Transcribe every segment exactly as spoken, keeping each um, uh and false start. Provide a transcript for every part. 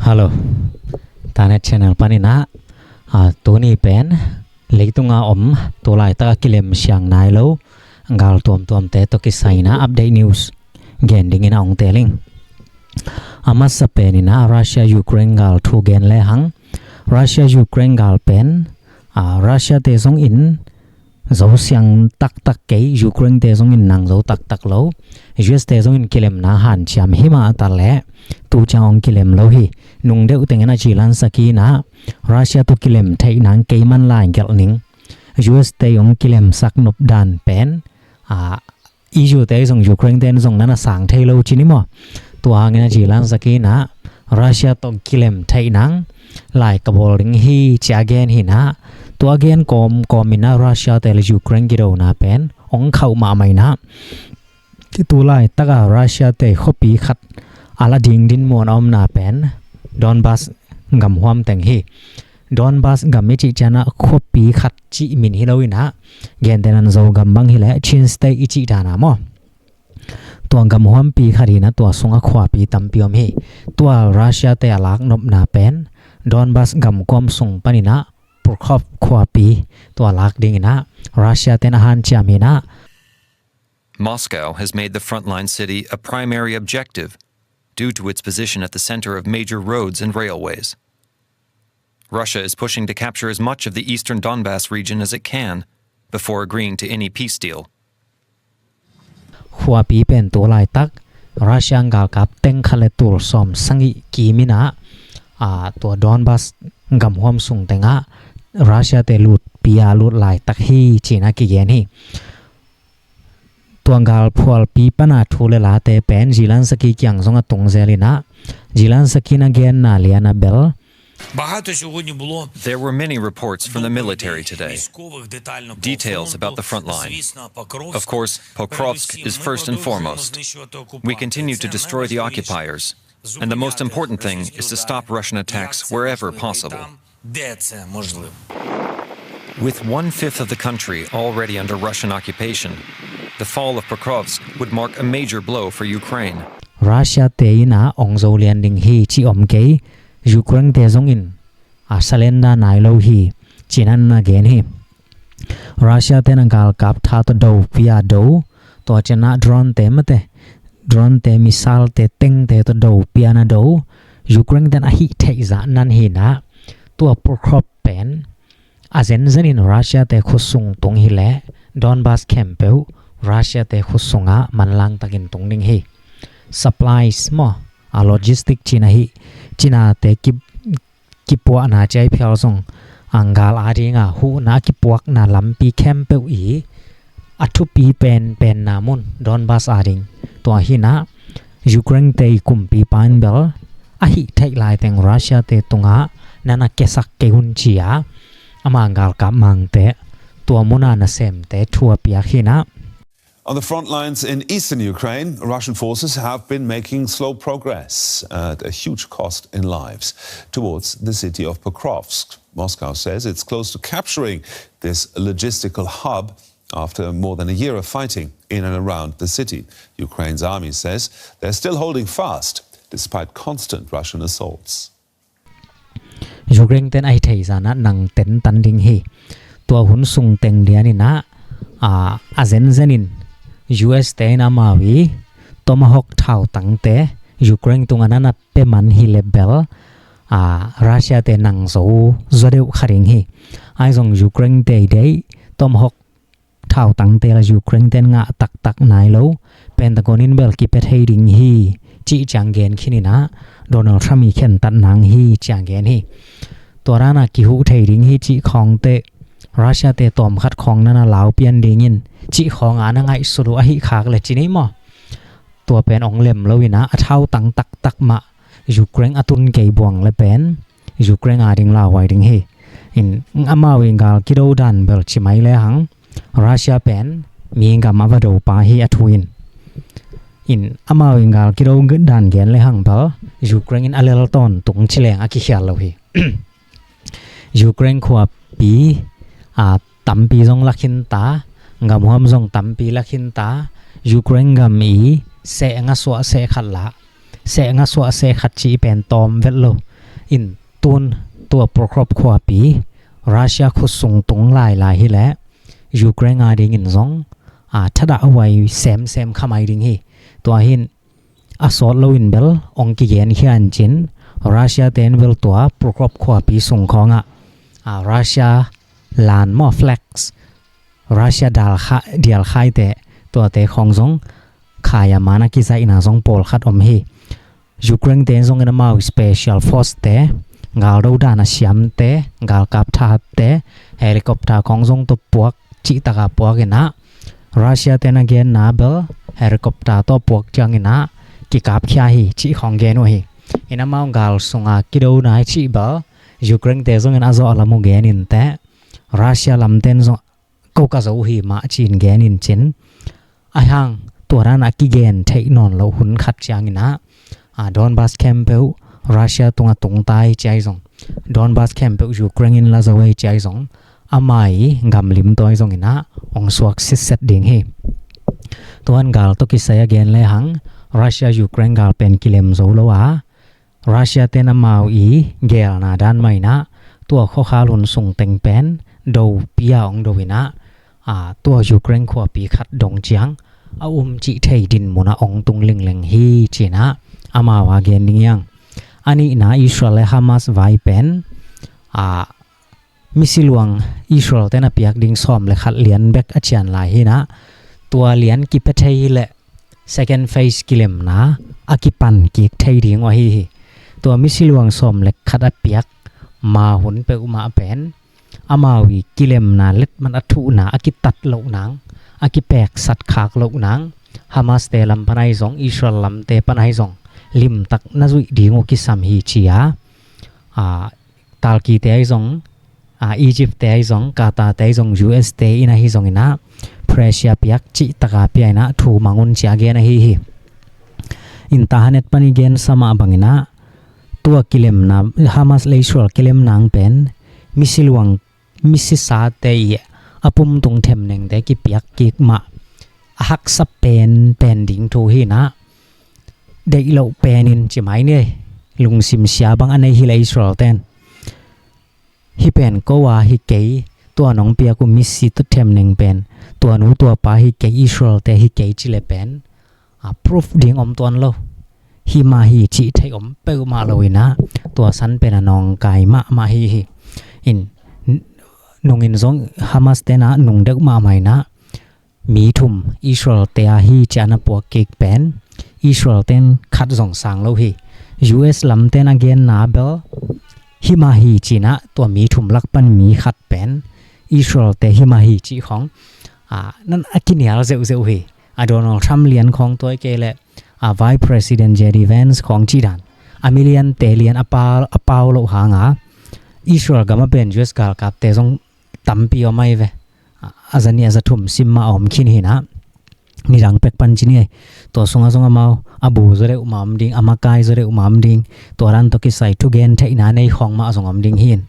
Hello. Tanet channel panin ah, ah, tuni pen leitunga om, tu laitak a kilem siang nai lo gal tuamtuamte tawh kisai in ah update news gen dingin ah hong tel ing. A masa pen in ah Russia Ukraine gal thu gen lehang, Russia Ukraine gal pen, ah, Russia te zongin zo siang taktak kei, Ukraine te zongin nang zo taktak lo, U S te zongin kilemna hanciam hi mah ta leh tu ciang hong kilem lo hi. Nung deuh tengin ah Zelensky in ah Russia tawh kilem theih nang kei man lai gelh ning. U S te hong kilemsak nop dan pen, ah, E U te zong, Ukraine te zong na na sang thei lo ci ni maw. Tua hangin ah Zelensky in ah Russia tawh kilem theih nang lai ka bawl ding hi ci a gen hi in ah, tua gen kawmkawm in ah Russia te le Ukraine kidona pen hong khauh mahmah in ah, tu laitak a Russia te khuapi khat a la ding dinmun a omna pen Donbas gamhuam teng hi. Donbas gam i cih ciang ah khuapi khat cih min hi lo in ah, gentehna in Zogam bang hi leh Chin State i cih dan a maw. Tua gamhuampi khat hi in ah tua sungah khuapi tampi om hi. Tua Russia te a laknopna pen Donbas gamkuam sung panin ah Pokrovsk khuapi tua lak dingin ah Russia ten a hanciam hi in ah. Moscow has made the frontline city a primary objective due to its position at the center of major roads and railways. Russia is pushing to capture as much of the eastern Donbas region as it can before agreeing to any peace deal. Khuapi pen tu laitak Russia galkap teng khat le tul sawm sagih kim in ah, ah, tua Donbas gamhuam sung tengah Russia te lutpi a lut laitak hi ci in ah kigen hi. Tua galphualpi pana thu le late pen Zelensky kiang zong a tung zel in ah, Zelensky in a genna lian a bel. There were many reports from the military today. Details about the front line. Of course, Pokrovsk is first and foremost. We continue to destroy the occupiers, and the most important thing is to stop Russian attacks wherever possible. With one-fifth of the country already under Russian occupation, the fall of Pokrovsk would mark a major blow for Ukraine. Russia te in ah hong zo lian ding hi ci om kei, Ukraine te zongin a surrender nai lo hi ci in ah na gen hi. Russia te in ah galkap tha tawh do pia do, tua ciang ah drone te mate, drone te, missile te, tank te tawh do pia na do, Ukraine te in ah a hih theih zah nan hi in ah, tua Pokrovsk pen a zenzen in Russia te khut sung tung hi leh Donbas khempeuh Russia te khut sungah manlang takin tung ding hi. Supplies maw, a logistic cihna hi, cinate ki, kipuahna ciai phial zong, a gal a dinga huhna kipuakna lampi khempeuh i a thupi penpenna mun Donbas a ding. Tua hi in ah Ukraine te i kumpipa in bel a hih theih laiteng Russia te tungah na na kiasak kei un ci a, ama galkap mangte, tua muna nasemte thu a piak hi in ah. On the front lines in eastern Ukraine, Russian forces have been making slow progress at a huge cost in lives towards the city of Pokrovsk. Moscow says it's close to capturing this logistical hub after more than a year of fighting in and around the city. Ukraine's army says they're still holding fast despite constant Russian assaults. Ukraine ten a hih theih zah ah nang tentan ding hi. Tua hun sung teng lian in ah, a, a zenzen in U S te in amau i Tomahawk thautangte Ukraine tungah na na pia man hi leh bel, a, Russia te nang zo zaw deuh kha ding hi. Ahi zong Ukraine te i deih Tomahawk thautangte la Ukraine ten ngah taktak nai lo, Pentagon in bel kipia thei ding hi cih ciang gen khin in ah, Donald Trump i khentat nang hi ciang gen hi. Tua dan a kihuh thei ding hi cih khawngte, Russia te tawmkhat khawng na na lau pian ding in cih khawng a na ngaihsut uh ahih khak leh ci ni maw. Tua pen hong lem lo in ah, a thautang taktak mah Ukraine a tun kei buang leh pen Ukraine a ding lauhuai ding hi. In amau i gal kido dan bel ci mai lehang, Russia pen mi gam a va do pa hi a thu in. In amau i gal kido dan gen lehang bel Ukraine in a lel tawntung ci leng a kikhial lo hi. Ukraine khuapi, a, tampi zong la khin ta, gamhuam zong tampi la khin ta, Ukraine gam i seh nga suah seh khat la, seh nga suah seh khat cih pen tawm vet lo. In tun tua Pokrovsk khuapi Russia khut sung tung lailai hileh Ukraine a dingin zong a thadah huai semsem khamai ding hi. Tua hin a sawt loin bel ong kigenkhia in cin Russia ten bel tua Pokrovsk khuapi sung khawngah a Russia lan maw flags Russia dialkhaite tuate khawng zong khai a man a kizaihna zong pawlkhat om hi. Ukraine te zongin amau special force te, galdo dan a siamte, galkap thahatte, helicopter khawng zong tawh puak cihtaka puak inah Russia ten a genna bel helicopter tawh puak cianginah kikapkhia hi cih khawng gen uh hi. In amau gal sunga kidona hi cih bel Ukraine te zongin a zawh a lam uh genin teh Russia lamten zong ko ka zo uh hi mah cin genin cin a hang tua dan a kigen theih nawn loh hun khat cianginah a Donbas khempeuh Russia tunga tungta hi ciai zong Donbas khempeuh Ukraine in la zo hi ciai zong amai gamlim tawi zonginah ong suak sitset ding hi. Tuan gal tawh kisai a gen lehang Russia Ukraine gal pen kilem zo lo a Russia ten amau i gelna dan mah inah tua khuakhal hun sung teng pen dopi a ong do inah a tua Ukraine khuapi khat dong ciang a um cih thei din munah ong tung lingleng hi cinah amau a gen ding iang. A nihna Israel le Hamas vai pen a misi luang Israel ten a piak ding sawm le khat lian bek a cian lai hinah tua lian kipia thei hileh second phase kilemna a kipan kik thei ding uh ahi hi. Tua misi luang sawm le khat a piak ma hun peuhmah pen amau i kilemna letman a thuhna a kitat loh nang a kipeksat khak loh nang Hamas te lam pan ahi zong Israel lamte pan ahi zong limtak na zuih ding uh kisam hi cia a Turkey te ahi zong a Egypt te ahi zong Qatar te ahi zong U S te in ahi zonginah pressure piak cihtaka pia inah thu mang un cia gen ahi hi. In Tahanet pan i gensa mah banginah tua kilemna Hamas le Israel kilemna ang pen misi luang misisate i a pumtung themnengte kipiak kik mah a haksa penpen ding thu hinah deih loh penin ci mai ni. Lungsim sia bang a nei hileh Israel ten hi pen ko a hi kei tua nong piak uh misi tawh themneng pen tua nu tua pa hi kei Israel te hi kei cile pen a proof ding om tuan lo. Hi mah hi cih theih om peuhmah lo inah tua san pen a nawngkai mahmah hi hi. In nungin zong Hamas tenah nung deuh mahmah inah mi thum Israel te a hi cian a puak kik pen Israel ten khat zong sang lo hi. U S lam ten a genna bel hi mah hi cinah tua mi thum lak pan mi khat pen Israel te hi mah hi cih khawng a nan a kinial zeuhzeuh hi. A Donald Trump lian khawng tuai kei le a Vice President J D Vance khawng cih dan a milian te lian a pau loh hanga Israel gam a pen U S galkapte zong tampi om ahi ve. A za nih a za thum sim mah a om khin hinah nidang pek pan ci ni ei. Tua sungah zong amau a bu zaw deuh mah om ding a makai zaw deuh mah om ding tua dan tawh kisai thugen theihna nei khawng mah zong om ding hin.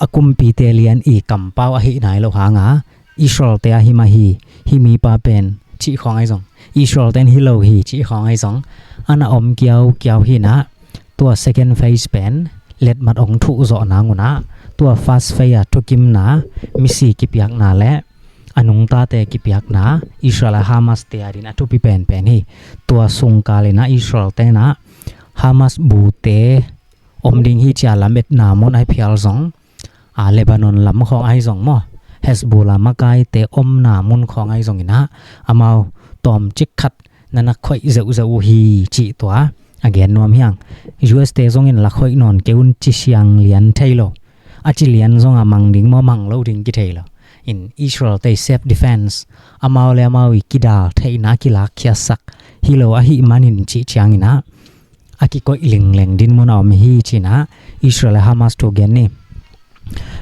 A kumpite lian i kampau ahi nai loh hanga Israel te a hi mah hi hi mipa pen cih khawng ahi zong Israel ten hi lo hi cih khawng ahi zong ana om kiaukiau hinah tua second phase pen letmat ong thuh zawh nangunah tua first phase a thukimna misi kipiakna le a nungtate kipiakna Israel a Hamas te a din a thupi penpen hi. Tua sungkal inah Israel tenah Hamas bute om ding hi cia lametna mun ahi phial zong a Lebanon lam khawng ahi zong maw Hezbollah makaite omna mun khawng ahi zonginah amau tawmcik khat nana khoih zeuhzeuh uh hi cih tua a gen nuam hiang. U S te zongin la khoih nawn kei un ci siang lian thei lo a ci lian zonga mang ding maw mang lo ding kithei lo. In Israel te self defense amau le amau i kidal theihna kilakkhiasak hi lo ahi manin cih cianginah a kikoih lingleng din muna om hi cinah Israel le Hamas thu gen ni.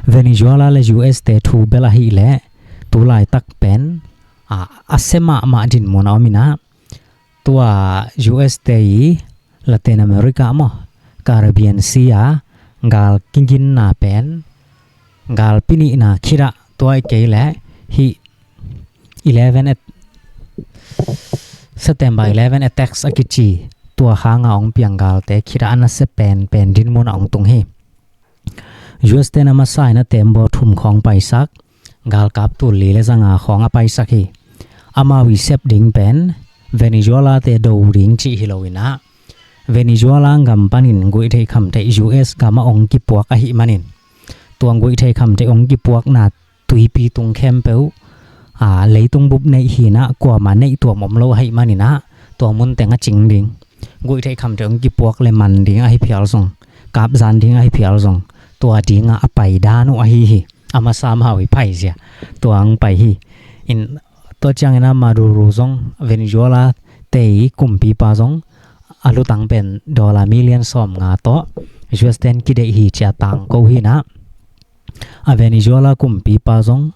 Venezuela le U S te thu bel ahileh tu laitak pen a, a se mahmah din muna om inah tua U S te i Latin America maw Caribbean Sea gal kiginna pen gal pinihna khitah tua i kei leh hih eleven September eleven attacks a kici tua hanga hong piang galte khit a a nasep penpen dinmun a hong tung hi. U S te na masa in a tembaw thum khawng paisak, galkap tul li le zanga khawng a paisak hi. Amau i sep ding pen Venezuela te do ding cih hi lo in ah, Venezuela gam panin guihtheih khamtheih U S gam a hong kipuak ahih manin, tua guihtheih khamtheih hong kipuakna tuipi tung khempeuh, a, leitung bup neih hi in ah, kuamah neih tuam om lo ahih manin ah, tua mun teng a cing ding. Guihtheih khamtheih hong kipuak le man ding ahi phial zong, kapzan ding ahi phial zong, tua dingah a pai dan uh ahi hi. A masa amau i pai zia, tua hong pai hi. In, tua ciangin ah Maduro zong, Venezuela te i kumpipa zong, a lutang pen dollar million sawmnga tawh U S ten kideih hi ci a tangko hi in ah, a Venezuela kumpipa zong,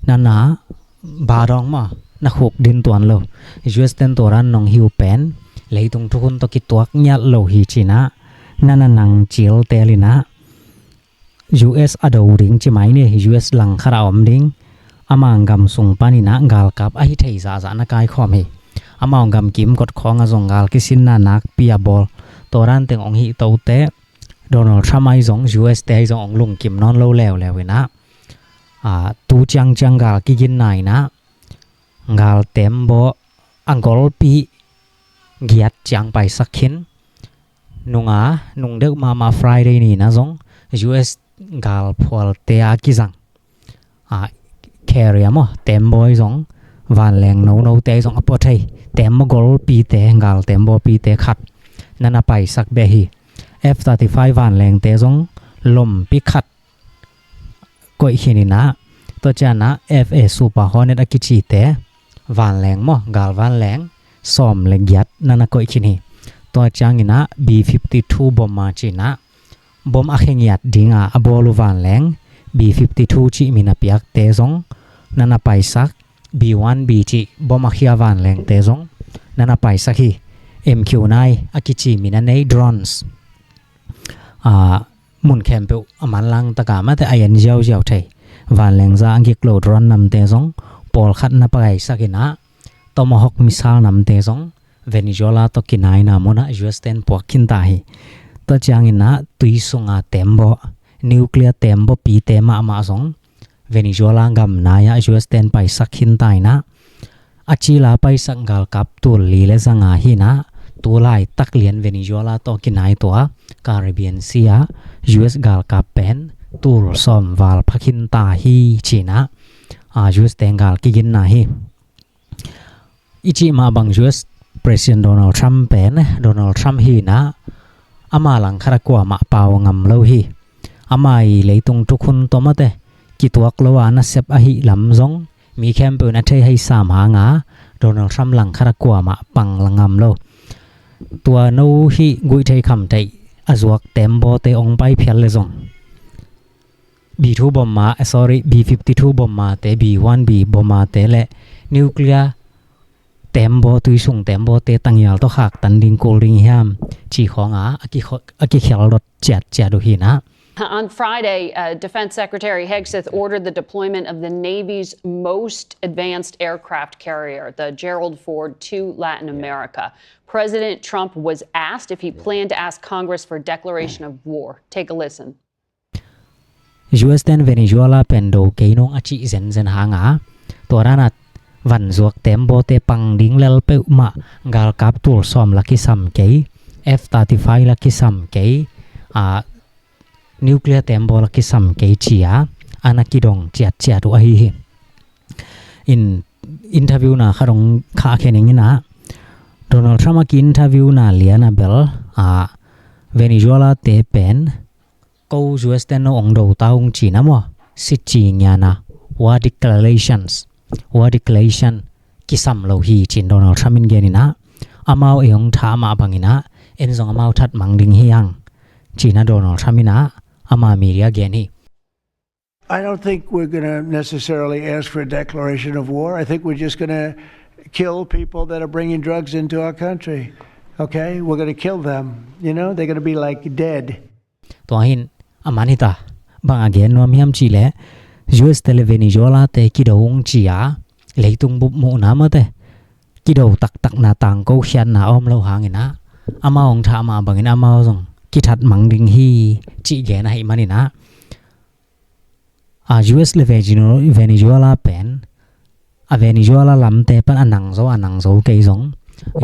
nana badawng maw, na khuk din tuan lo. U S ten tua dan nong hi uh pen, leitung thukhun tawh kituak ngiat lo hi ci in ah, nana nang cil tel in ah, U S a do ding ci mai ni, U S langkhat a om ding, ama gam sung panin ah galkap ahi thei zahzah na kaikhawm hi. Amau gam kimkot khawng a zong gal kisinna nakpi a bawl, tua dan teng hong hi tote, Donald Trump ahi zong, U S te ahi zong hong lungkim nawn lo leuleu in ah, a, tu ciangciang gal kiginna in ah, gal tembaw a golpi giat ciang paisak khin. Nunga, nung deuh mahmah Friday ni in ah zong U S galphualte a kizang, a, carrier maw, tembaw ahi zong, vanleng nonote ahi zong a pua thei, tembaw golpite, gal tembawpite khat nana paisak beh hi. F thirty-five vanlengte zong lompi khat koih khin in ah, tua ciang ah F A Super Hornet a kicite, vanleng maw, gal vanleng sawm le giat nana koih khin hi. Tua ciangin ah B fifty-two bomber ci in ah, bom a khengiat dinga a bawl uh vanleng, B fifty-two cih min a piakte zong nana paisak, B one B cih bom a khia vanlengte zong nana paisak hi. M Q nine a kici min a nei drones, a, mun khempeuh a manlang taka mate a en ziauziau thei, vanleng za a gik lo drone namte zong pawlkhat na paisak in ah, Tomahawk missile namte zong Venezuela tawh kinaina munah U S ten puak khin ta hi. Tua ciangin ah tui sunga tembaw, nuclear tembawpite mahmah zong Venezuela gam nai-ah U S ten paisak khin ta in ah, a cila paisak galkap tul li le zanga hi in ah, tu laitak lian Venezuela tawh kinai tua Caribbean Sea ah U S galkap pen tul sawm val pha khin ta hi ci in ah, a, U S te gal kiginna hi. I cih mah bang U S President Donald Trump pen, Donald Trump hi in ah, ama langkhat a kuamah pau ngam lo hi. Ama i leitung thukhun tawh mate kituak lo a nasep ahih lam zong mi khempeuh in a thei hei sam hanga Donald Trump langkhat a kuamah pang ngam lo. Tua no hih guihtheih khamtheih a zuak tembawte hong pai phial le zong, B two bomber, eh, sorry, B fifty-two bomberte, B one B bomberte le nuclear tembaw, tuisung tembawte tangial tawh khaktan ding kul ding hiam cih khawnga a kikhial dot ciatciat uh hi in ah. On Friday, uh, Defense Secretary Hegseth ordered the deployment of the Navy's most advanced aircraft carrier, the Gerald Ford, to Latin America. President Trump was asked if he planned to ask Congress for a declaration of war. Take a listen. U S ten Venezuela pen do kei nung a cih zenzen hanga, tua dan a van zuak tembawte pang ding lel peuhmah galkap tul sawm la kisam kei, F thirty-five la kisam kei, a, nuclear tembaw la kisam kei ci-a a na kidong ciatciat uh ahi hi. In, interview na khat hong khah khen ing in ah, Donald Trump a ki-interview na lian a bel, a, Venezuela te pen ko U S ten no hong do ta ung ci-in a maw, sit ci ngiana, war declarations, war declaration kisam lo hi ci-in Donald Trump in gen in ah, amau ei hong thah mah bangin ah, en zong amau that mang ding hi hang ci-in ah Donald Trump in ah ama media gen hi. I don't think we're gonna necessarily ask for a declaration of war. I think we're just gonna kill people that are bringing drugs into our country. Okay? We're gonna kill them. You know, they're gonna be, like, dead. Tua hi in, a man hi ta, bang a gen nuam hiam cih leh, U S te le Venezuela te kido ung ci-a, leitung bup muhna mate kido taktakna tangko khiatna a om lo hangin ah, amau hong thah mah bangin amau zong kithat mang ding hi cih gen ahih manin ah, a, U S le Vegino-, Venezuela pen, a, Venezuela lamte pan a nang zo, a nang zo kei zong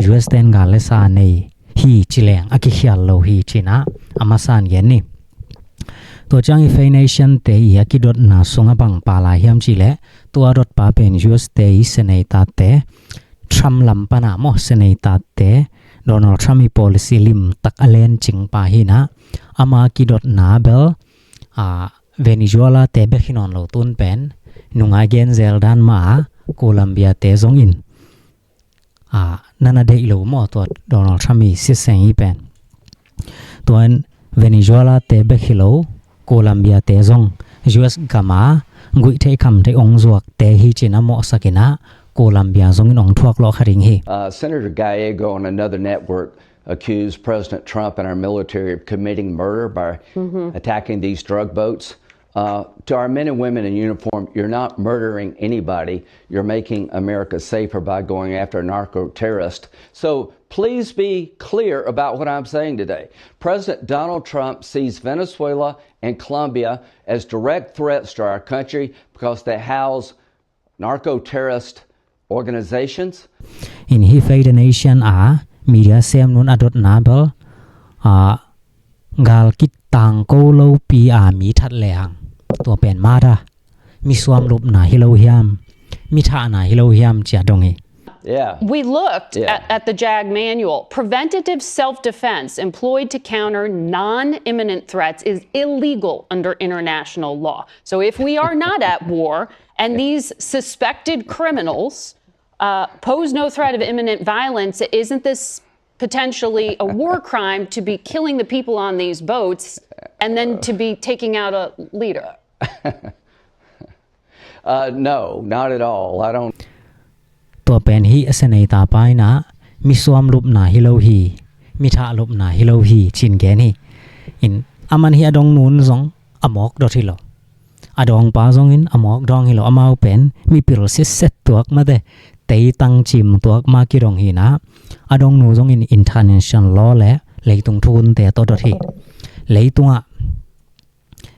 U S ten gal le sa nei hi ci leng a kikhial lo hi ci-in ah a masa in gen ni. Tua ciang i Faith Nation te i a kidotna sungah bang pha lai hiam cih leh, tua dotpa pen U S te i senator te, Trump lam pan a maw, senator te, Donald Trump i policy limtak a lencing pa hi-in ah, ama kidotna bel, a, Venezuela te bek hi nawn lo, tun pen nungak gen zel dan mah a, Colombia te zong in, a, na na deih lo maw, tua Donald Trump i siseng i pen. Tua in Venezuela te bek hi lo, Colombia te zong U S gam a guih theih kham theih hong zuak te hi ci-in a mawhsak in ah, Colombia zong in hong thuak lawh kha ding hi. Uh, Senator Gallego on another network accused President Trump and our military of committing murder by attacking these drug boats. Uh, to our men and women in uniform, you're not murdering anybody. You're making America safer by going after a narco terrorist. So please be clear about what I'm saying today. President Donald Trump sees Venezuela and Colombia as direct threats to our country because they house narco terrorist organizations. In hih Faith Nation a media semnu'n a dotna bel, a, gal kitangko lopi a mi that lehang, tua pen murder, misuam lupna hi lo hiam, mi thahna hi lo hiam ci-a dong hi. Yeah. We looked at, at the JAG manual. Preventative self-defense employed to counter non-imminent threats is illegal under international law. So if we are not at war and these suspected criminals, uh, pose no threat of imminent violence, isn't this potentially a war crime to be killing the people on these boats and then to be taking out a leader? Uh, no, not at all. I don't. Tua pen hih senator pa in ah, misuam lupna hi lo hi, mi thah lupna hi lo hi ci-in gen hi. In, aman hih a dongnu'n zong a mawk dot hi lo. A dawngpa zong in a mawk dawng hi lo, amau pen mipil sitset tuak mate, teitang cim tuak mah kidong hi-in ah, a dongnu zong in international law le leitung thukhunte tawh dot hi. Leitungah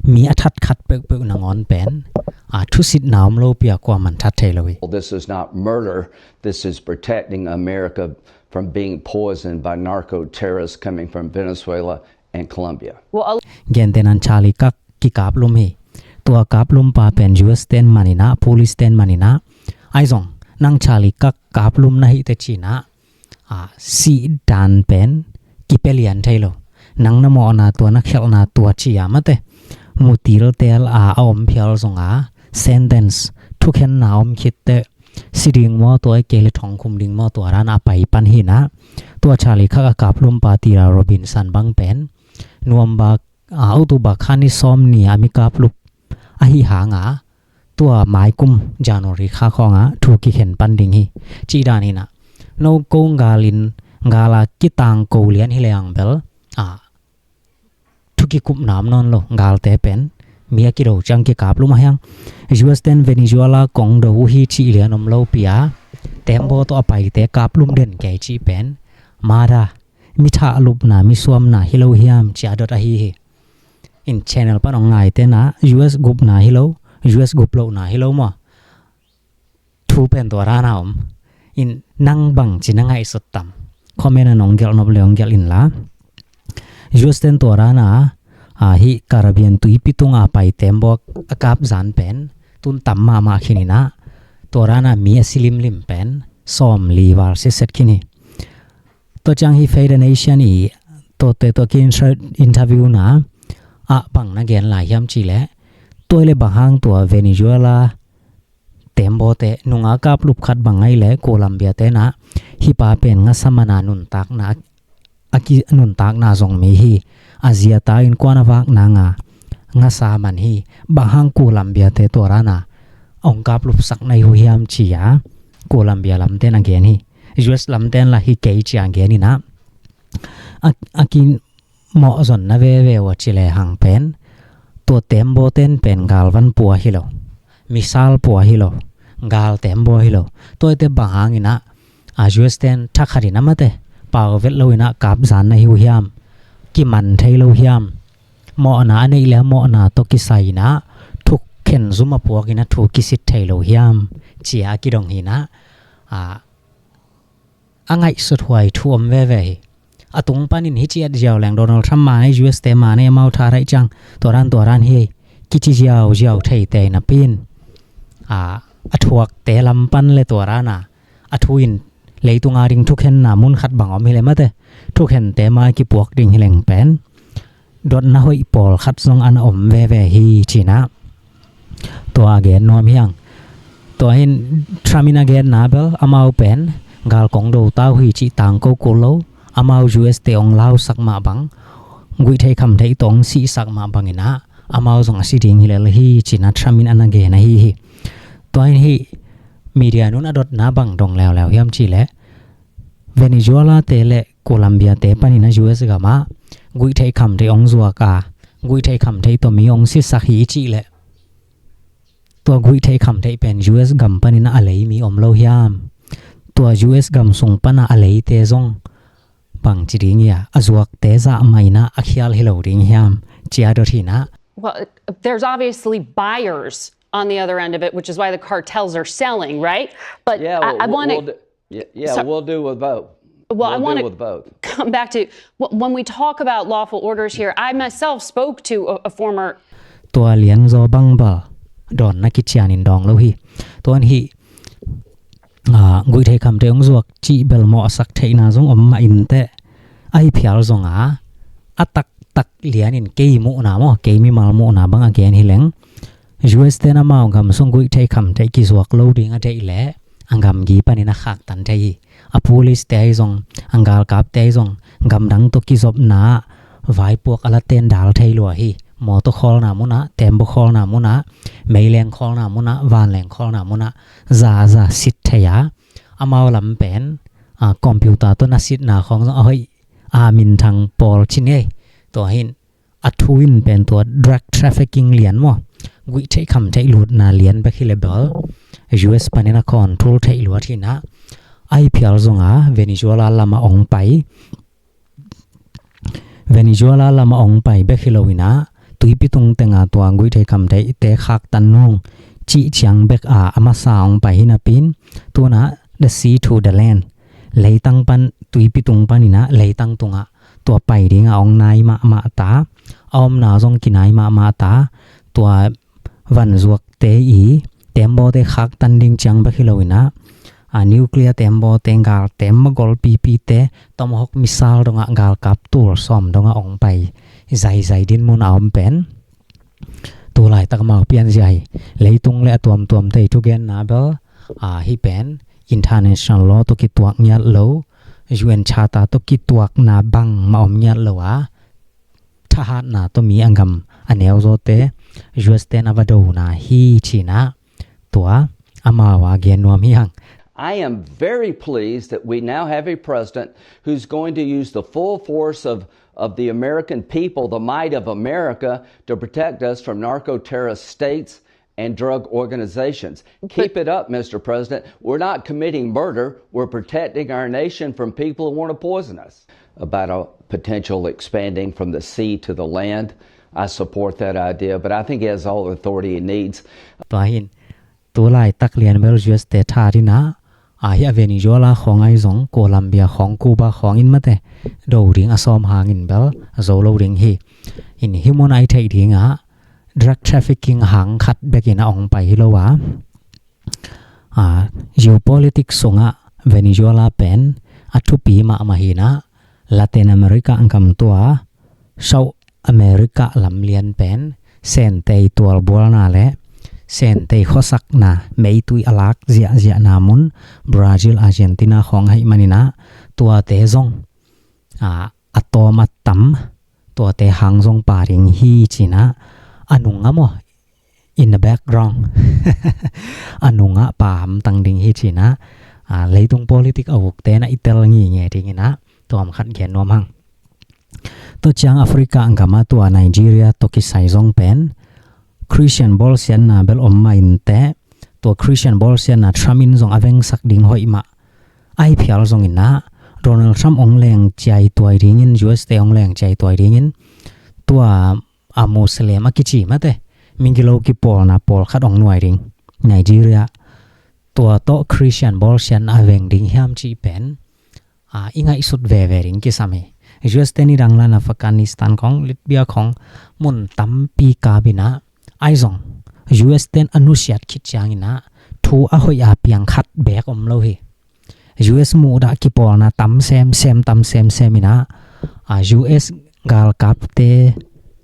mi a that khat peuhpeuh nangawn pen, a, thusitna om lopi a kuaman that thei lo hi. This is not murder. This is protecting America from being poisoned by narco terrorists coming from Venezuela and Colombia. Well, a- Gentehna in Charlie Kirk kikaplum hi. Tua kaplumpa pen U S ten man in ah, police ten man in ah, ahi zong nang Charlie Kirk kaplum na hi teh ci-in ah, a, sih dan pen kipia lian thei lo. Nang na mawhna tua, na khialhna tua ci-a mate, mutil tel a, a om phial zong a, sentence, thukhenna om khit teh, si ding maw, tua ahih kei leh thong khum ding maw, tua dan a pai pan hi-in ah, tua Charlie Kirk a kaplumpa Tira Robinson bang pen November, a, October kha ni sawm ni a mi kaplup ahih hang a, tua maikum January kha khawng ah thu kikhen pan ding hi cih dan hi-in ah, no kong gal in, gal a kitangko lian hi lehang bel, a, thu kikupna om nawn lo, galte pen mi a kido ciang kikaplum ahih hang. U S ten Venezuela kong do uh hi cih lian om lopi a, tembaw tawh a paite kaplum den kei cih pen murder, mi thah lupna, misuamna hi lo hiam ci-a dot ahi hi. In channel pan hong ngaite in ah, U S gupna hi lo, U S gup lohna hi lo maw, thu pen tua dan a om. In nang bangci na ngaihsut tam? Comment ah nong gelh nop leh hong gelh inla. U S ten tua dan a, a, hih Caribbean tuipi tung a pai tembaw a kap zan pen tun tam mahmah khin in ah, tua dan a mi a si limlim pen sawmli val sitset khin hi. Tua ciang hih Faith Nation i tuate tua ki inter-, interview na ah bang na gen lai hiam cih leh, tua ahih leh bang hang tua Venezuela tembawte nungak kaplup khat bang ahih leh Colombia te in ah hih pa pen ngasa man a nuntakna a ki, nuntakna zong mi hi, a zi a ta innkuan a vak nang a ngasa man hi, bang hang Colombia te tua dan a hong kaplupsak na hi uh hiam ci-a Colombia lamte in a gen hi. U S lamte in lah hi kei ci-a gen in ah, a, a kimawh zonna veve uh a ci lehang pen, tua tembawte in pen galvan pua hi lo, missile pua hi lo, gal tembaw hi lo. Tuate bang hang in ah, a, U S ten thakhat in a mate, pau vet lo in ah kapzan na hi uh hiam? Kiman thei lo hiam? Mawhna a neih le a mawhna tawh kisai in ah thukhen zum a puak in ah thu kisit thei lo hiam? Ci-a a kidong hi in ah, a, a ngaihsut huai thu om veve hi. A tung panin hih ciat ziau leng Donald Trump ma nei, U S te ma nei, amau tha raih ciang tua dan tua dan hi kici ziauziau theite napi in, a, a thuakte lam pan le tua dan a, a thu in leitung a ding thukhenna mun khat bang om hi le mate, thukhente ma kipuak ding hi leng pen dotna hoih pawlkhat zong a na om veve hi ci-in ah tua a gen nuam hi hang. Tua hi in Trump in a genna bel amau pen gal kong do ta uh hi cih tangko kul lo, amau U S te hong lausak mah bang, guihtheih khamtheih tawh hong sihsak mah bang in ah amau zong a si ding hi lel hi ci-in ah Trump in a na gen ahi hi. Tua hi in hih media nu'n a dotna bang dong leuleu hiam cih leh Venezuela te le Colombia te panin a U S gam ah guihtheih khamtheih hong zuak a, guihtheih khamtheih tawh mi hong sisak hi i cih leh, tua guihtheih khamtheih pen U S gam panin a lei mi om lo hiam? Tua U S gam sung pan a leite zong bangci ding hi a, a zuakte zah mah in ah a khial hi lo ding hiam? Ci-a dot hi in ah. Well, there's obviously buyers on the other end of it, which is why the cartels are selling, right? But Yeah, I, we'll, I want we'll to. do, yeah, yeah, So- we'll do with both. Well, I We'll want do to with both. come back to wh- when we talk about lawful orders here. I myself spoke to a, a former Tua lianzaw bang bel dawnna kicianin dawng lo hi. Tua hi in, a, guihtheih khamtheih hong zuak cih bel mawhsak theihna zong om mah inteh, ahi phial zong a, a taktak lianin kei muhna maw, kei mimal muhna bang a gen hi leng, U S te'n amau gam sung guihtheih khamtheih kizuak lo ding a deih leh a gamgi panin a khaktan thei hi. A police te ahi zong, a galkap te ahi zong, gamdang tawh kizopna ah vaipuak a la ten dal thei lua hi. Mawtaw khawlna mun ah, tembaw khawlna mun ah, meileng khawlna mun ah, vanleng khawlna mun ah za za sit thei a, amau lam pen, a, computer tawh na sitna khawng zong a hoih, a, minthang pawl ci ni ei. Tua hi in a thu in pen tua drug trafficking lian maw, guihtheih khamtheih lutna lian bek hi le bel U S panin a control theih luat hi in ah, ahi phial zong a Venezuela lam ah hong pai, Venezuela lam ah hong pai bek hi lo in ah, tuipi tung teng a tua guihtheih khamtheihte khaktan nung cih ciang bek a a masa hong pai hi napi in, tu-in ah the sea to the land, leitang pan, tuipi tung panin ah leitang tungah tua pai ding a hong nai mahmah ta, a omna zong kinai mahmah ta, tua vanzuakte i tembawte khaktan ding ciang bek hi lo in ah, a, nuclear tembawte, gal tembaw golpipite, Tomahawk missile dongah, galkap tul sawm dongah hong pai zaizai dinmun a om pen tu laitak amau pianzia hi. Leitung le a tuamtuamte i thugenna bel, a, hih pen international law tawh kituak ngiat lo, U N Charter tawh kituakna bangmah om ngiat lo a, thahatna tawh mi a gam a neuzawte U S te'n a va dona hi ci-in ah tua amau a gen nuam hi hang. I am very pleased that we now have a president who's going to use the full force of, of the American people, the might of America, to protect us from narco terrorist states and drug organizations. Keep it up, Mister President. We're not committing murder. We're protecting our nation from people who want to poison us. About a potential expanding from the sea to the land, I support that idea, but I think he has all the authority he needs. Tua hi in, tu laitak lian bel U S te that in ah, a, hih a Venezuela khawng ahi zong, Colombia khawng, Cuba khawng in mate do ding a sawm hangin bel a zo lo ding hi. In hih mun a i theih ding ah drug trafficking hang khat bek in a hong pai hi lo a, a, geopolitics sungah Venezuela pen a thupi mahmah hi in ah, Latin America gam tua, South America lamlian pen Sente i tualbualna le Sente i khuasakna, meitui a lak ziahziahna mun, Brazil, Argentina khawng ahih manin ah, tuate zong, a, a tawm a tam, tuate hang zong pha ding hi ci-in ah, a nung ah maw, in the background, a nungah pha hamtang ding hi ci-in ah, a, leitung politic a ukte'n a i tel ngitnget ding in ah tua khat gen nuam hang. Tua ciang Africa gam ah tua Nigeria tawh kisai zong pen Christian bawlsiatna bel om mah inteh, tua Christian bawlsiatna Trump in zong a vengsak ding hoih mah, ahi phial zong in ah Donald Trump ong leng ciai tuai dingin, U S te ong leng ciai tuai dingin, tua a Muslim a kici mate, migilo kipawlna pawlkhat ong nuai ding. Nigeria, tua tawh Christian bawlsiatna a veng ding hiam cih pen, a, i ngaihsut veve ding kisam hi. U S te nidang lan Afghanistan khong, Libya khong, mun tampi kap in ah, ahi zong U S ten a nusiat khit ciangin ah, thu a hoih a piang khat beek om lo hi. U S muhdah kipawlna tam semsem, tam semsem in ah, a, U S galkapte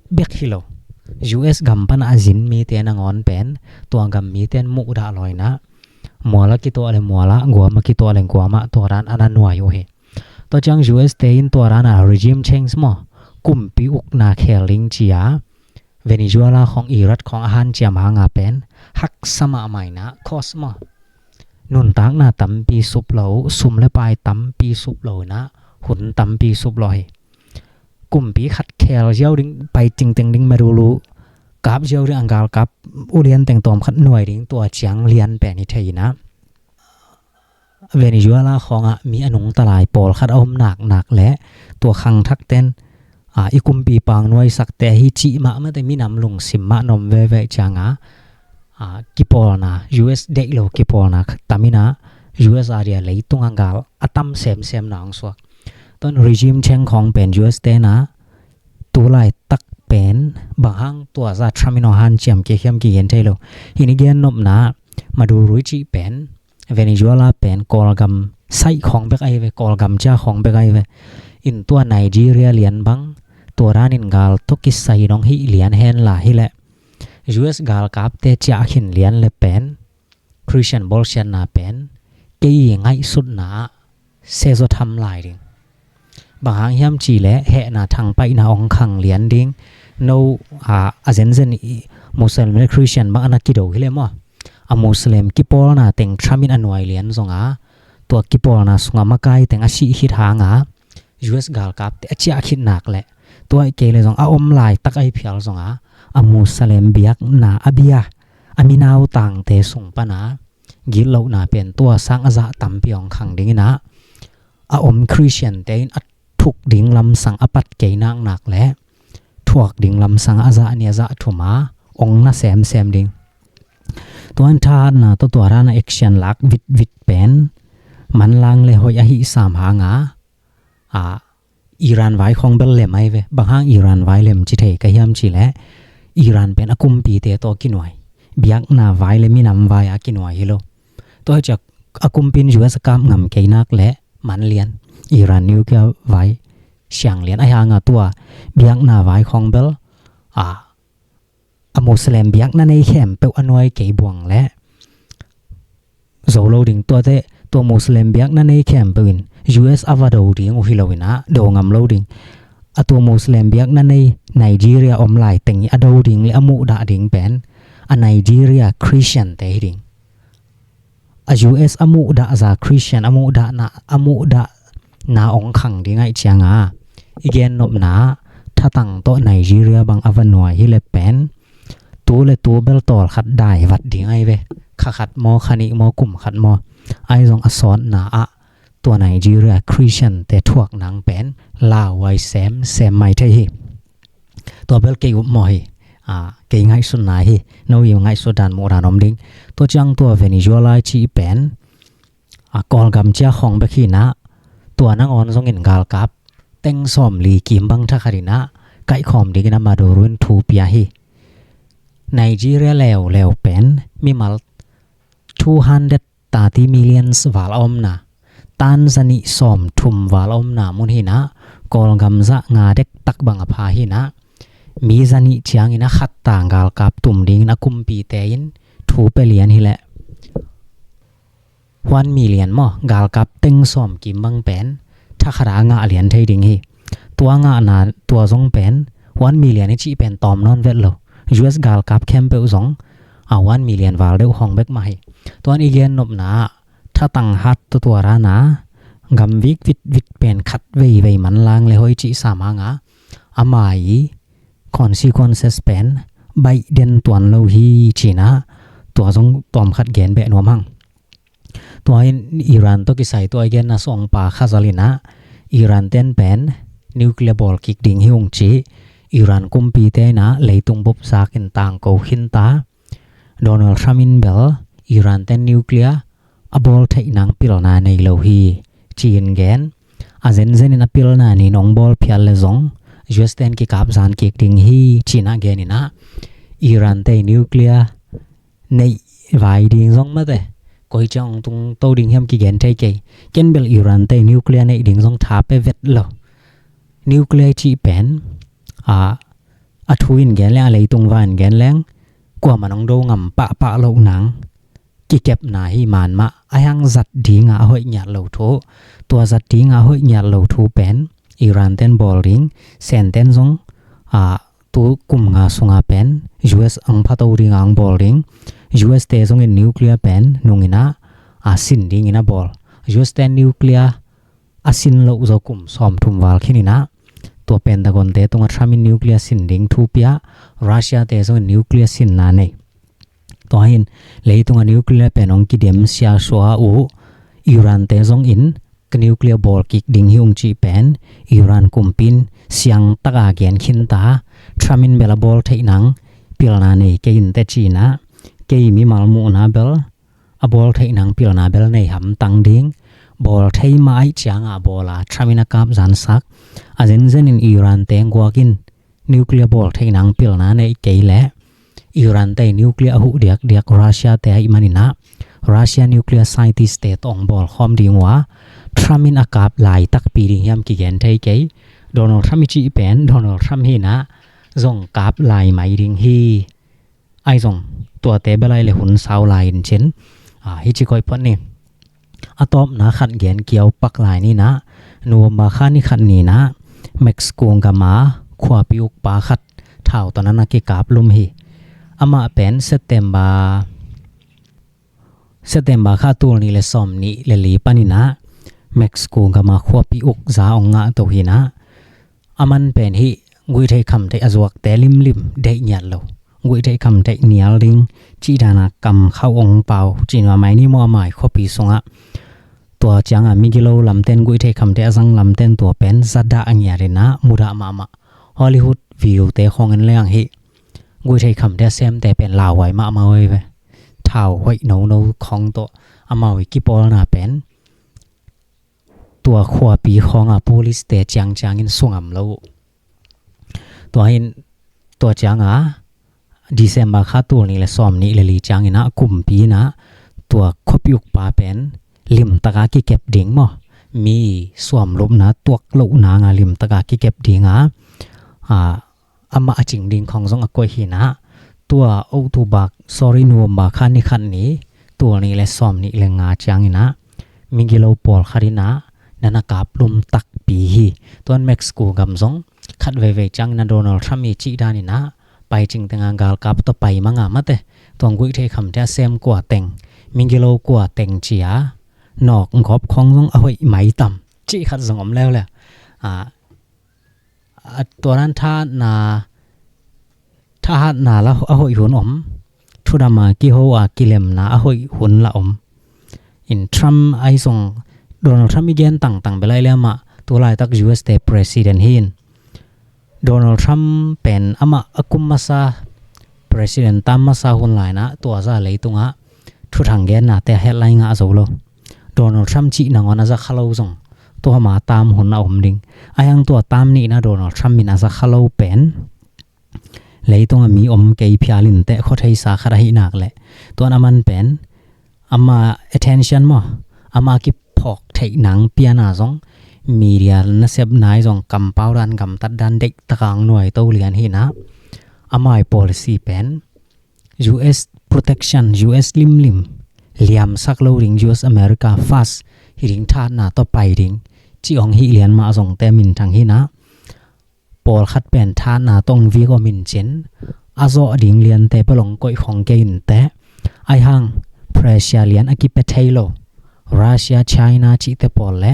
bek hi lo, U S gam pan a zin mite nangawn pen, tua gam mite in muhdah lo in ah, mual a kituah le mual ah, guam a kituah le guam ah, tua dan a na nuai uh hi. Tua ciang U S te in tua dan a regime change maw, kumpi ukna khel ding ci a, Venezuela khong, Iraq khong a hanciam hang a pen, haksa mahmah in ah, cost maw, nuntakna tampi sup lo, sum le pai tampi sup lo in ah, hun tampi sup lo hi. Kumpi khat khel ziau ding, pai tingteng ding, Maduro kap ziau ding, a galkap ulian teng tawm khat nuai ding, tua ciang lian pen hi thei in ah, Venezuela khong ah mi a nungta lai pawlkhat a om naknak le, tua khangthakte in, a, i kumpipa ong nuaisakte hi cih mahmah te, minam lungsim mah na om veve ciang a, a, kipawlna, U S deih lo kipawlna tam in ah, U S a dia leitung a gal a tam semsemna ong suak. Tua in regime change khong pen U S te in ah, tu laitak pen bang hang tua zah Trump in ong hanciam kik hiam kigen thei lo. Hih i gen nopna, Maduro i cih pen, Venezuela pen Kawlgam saih khong bek ahi ve, Kawlgam cia khong bek ahi ve. In tua Nigeria lian bang, tua dan in gal tawh kisai in ong hih lian hen la hi leh, U S galkapte ciah khin lian le pen, Christian bawlsiatna pen, kei i ngaihsutna ah, sezaw tham lai ding. Bang hang hiam cih leh, hehna thangpaihna ong khang lian ding. No, a, a zenzen i Muslim le Christian bang a na kido hi leh maw, a Muslim kipawlna teng Trump in a nuai lian zong a, tua kipawlna sung a makai teng a sih khit hang a, U S galkapte a ciah khit nak leh, tua ahih kei leh zong a om laitak ahi phial zong a, a Muslim biakna a bia, a mi nautangte sung pan a gitlohna pen tua sang a zah tampi ong khang ding in ah, a om Christian te in a thuk ding lamsang a pat kei naknak le, thuak ding lamsang a zah nih a zah thum a ong na semsem ding. Tua in thahatna tawh tua dan a action lak vitvit pen, manlang le hoih ahi sam hang a, a, Iran vai khong bel lem ahi ve. Bang hang Iran vai lem ci thei ka hiam cih leh, Iran pen a kumpite tawh kinuai, biakna vai le minam vai a kinuai hi lo. Tua hi ciang a kumpi in U S a kap ngam kei nak leh man lian, Iran nuclear vai siang lian ahi hang a, tua biakna vai khong bel, a, a Muslim biakna nei khempeuh a nuai kei buang leh zo lo ding. Tuate, tua Muslim biakna nei khempeuh in U S a va do ding uh hi lo in ah, do ngam lo ding. A tua Muslim biakna nei Nigeria om lai teng i a do ding le a muhdah ding pen, a Nigeria Christian te hi ding. A U S a muhdah zah Christian a muhdahna, a muhdahna ong khang ding ahih ciang a, i gen nopna, thatang tawh Nigeria bang a va nuai hi leh pen, tu le tu bel tawlkhat dai vat ding ahi ve. Kha khat maw, kha nih maw, kum khat maw, ahi zong a sawtna ah, tua Nigeria Christian te thuak nang pen lauhuai semsem mai thei hi. Tua bel kei upmawh hi. A, kei ngaihsutna hi. No i ngaihsut dan, muh dan om ding. Tua ciang tua Venezuela i cih pen, a, Kawlgam cia khong bek hi in ah, tua nangawn zong in galkap teng sawmli kim bang thakhat in ah, kaihkhawm ding in a Maduro in thu pia hi. Nigeria leuleu pen mimal two hundred thirty millions val a omna, tan zanih sawmthum val a omna mun hi in ah, Kawlgam zah nga dektak bang a pha hi in ah, mi zanih ciangin a khatta galkap tum dingin a kumpite in thu pia lian hi leh, one million maw, galkap teng sawm kim bang pen thakhata a ngah lian thei ding hi. Tua ngahna, tua zong pen one million i cih pen tawm nawn vet lo. U S galkap khempeuh zong a one million val deuh khawng bek mah hi. Tuan i gen nopna ah, thatang hat tuatuar a na, gam vik vitvit pen khat veivei manlang le hoih cih sam hang a, ama i consequences pen baih den tuan lo hi ci-in ah, tua zong tawmkhat gen beh nuam hang. Tua in Iran tawh kisai tua i genna sawngpa Khazal in ah Iran ten pen nuclear bawl kik ding hi ung ci. Iran kumpite in ah leitung bup zakin tangko khinta. Donald Trump in bel Iran ten nuclear a bawl theih nang pilna nei lo hi ci-in gen. A zenzen in a pilna nei in hong bawl phial le zong U S ten kikap zan kik ding hi ci-in ah gen in ah Iran te nuclear neih vai ding zong mate koi ciang hong tungto ding hiam kigen thei kei. Ken bel Iran te nuclear neih ding zong tha pe vet lo. Nuclear cih pen a, a thu in gen leng, a leitung vai in gen leng, kuamah nong do ngam pahpah loh nang kikepna hi man mah. A hiang zat dinga a hoih ngiat lo thu, tua zat dinga a hoih ngiat lo thu pen Iran ten bawl ding, Sen ten zong a, tu kum nga sunga pen U S ang phato dinga ang bawl ding. U S te zongin nuclear pen nungin ah a sin dingin a bawl. U S ten nuclear a sin loh zaw kum sawmthum val khin in ah tua Pentagon te tungah Trump in nuclear sin ding thu pia, Russia te zongin nuclear sinna nei. Tua hin leitungah nuclear pen hong kidem siasua uh Iran te zongin ka nuclear bawl kik ding hi ung cih pen Iran kumpi in siang taka gen khinta. Trump in bel a bawl theih nang pilna nei kei in te ci-in ah kei mimal muhna bel a bawl theih nang pilna bel nei hamtang ding. Bawl thei mah ahih cianga bawl a Trump in a kap zansak. A zenzen in Iran te guak in nuclear bawl theih nang pilna nei kei leh Iran te nuclear a huh diakdiak Russia te ahih manin ah Russia nuclear scientist te tawh hong bawl khawm ding uh a, Trump in a kap lai takpi ding hiam kigen thei kei. Donald Trump i cih pen Donald Trump hi in ah zong kap lai mai ding hi. Ahi zong tuate bel ahi le hun sau lai in cin, a, hi ci koih phot ni. A tawpna khat gen kiau pak lai ni in ah, November kha ni khat ni in ah Mexico gama khuapi ukpa khat thau tawh na na kikap lum hi. Amah pen September September kha tul nih le sawm nih le li panin ah Mexico gama khuapi uk za hong ngah to hi in ah, a man pen hih guihtheih khamtheih a zuakte limlim deih ngiat lo, guihtheih khamtheih nial ding cih dana kam khauh hong pau cih nuam mai ni maw, a mai khuapi sungah. Tua cianga migilo lamten guihtheih khamtheih a zang lamten tua pen zadah a ngiat in ah mudah mahmah. Hollywood video te khawng en leng hih guihtheih khamtheih a semte pen lauhuai mahmah uh hi ve. Thau hoih nono khawng tawh amau i kipawlna pen tua khuapi khawnga police te ciangciangin sungam lo uh. Tua hin tua cianga December kha tul nih le sawm nih le li ciangin ah kumpi in ah tua khuapi ukpa pen limtaka kikep ding maw, mi suamlupna tuak loh nanga limtaka kikep dinga, a, amah a cing ding khawng zong a koih hi in ah, tua October, sorry, November kha ni khat ni, tul nih le sawm nih le nga ciangin ah migilo pawlkhat in ah na na kap lum takpi hi. Tuan Mexico gam zong khat veivei ciangin ah Donald Trump i cih danin ah pai cing tenga galkap tawh pai manga mate, tuang guihtheih khamtheih a sem kua teng, migilo kua teng cia nawk gawp khawng zong a hoih mai tam cih khat zong om leuleu. A, a, tua dan thahatna, thahatna la a hoih hun om, thudama kiho a kilemna a hoih hun la om. In Trump ahi zong, Donald Trump i gen tangtang bel ahi le amah tu laitak U S te president hi in. Donald Trump pen amah a kum masa, president tam masa hun lai in ah tua za leitungah thuthang gennate a headline ngah zo lo. Donald Trump cih nangawn a za kha lo zong tua ma tam hun a om ding. Ahi hang tua tam nihna Donald Trump min a za kha lo pen leitungah mi om kei phial in teh khuatheisa khat ahih nak leh, tuan a man pen ama attention maw, ama kiphawk theih nang piana zong, media nasepna ahi zong, kampau dan gamtat dan deih taka ang nuai to lian hi in ah, ama i policy pen U S protection, U S limlim liamsak lo ding, U S America first hi ding, thahatna tawh pai ding cih hong hih lian mah zongte minthang hi in ah, pawlkhat pen thahatna tawh hong vik om in cin, a zawh ding liante bel hong koih khong kei in teh. Ahi hang pressure lian a kipia thei lo Russia, China cihte pawl le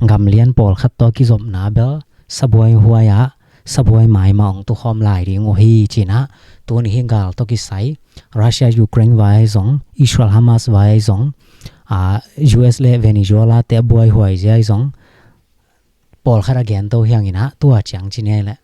gam lian pawlkhat tawh kizopna bel sabuai huai ah sabuai maimah hong tukhawm lai ding uh hi ci in ah, tuni hi gal tawh kisai Russia Ukraine vai ahi zong, Israel Hamas vai ahi zong, a, U S le Venezuela te a buaihuai zia i zong pawlkhat a gen to hiangin ah tua ciang ci ni leh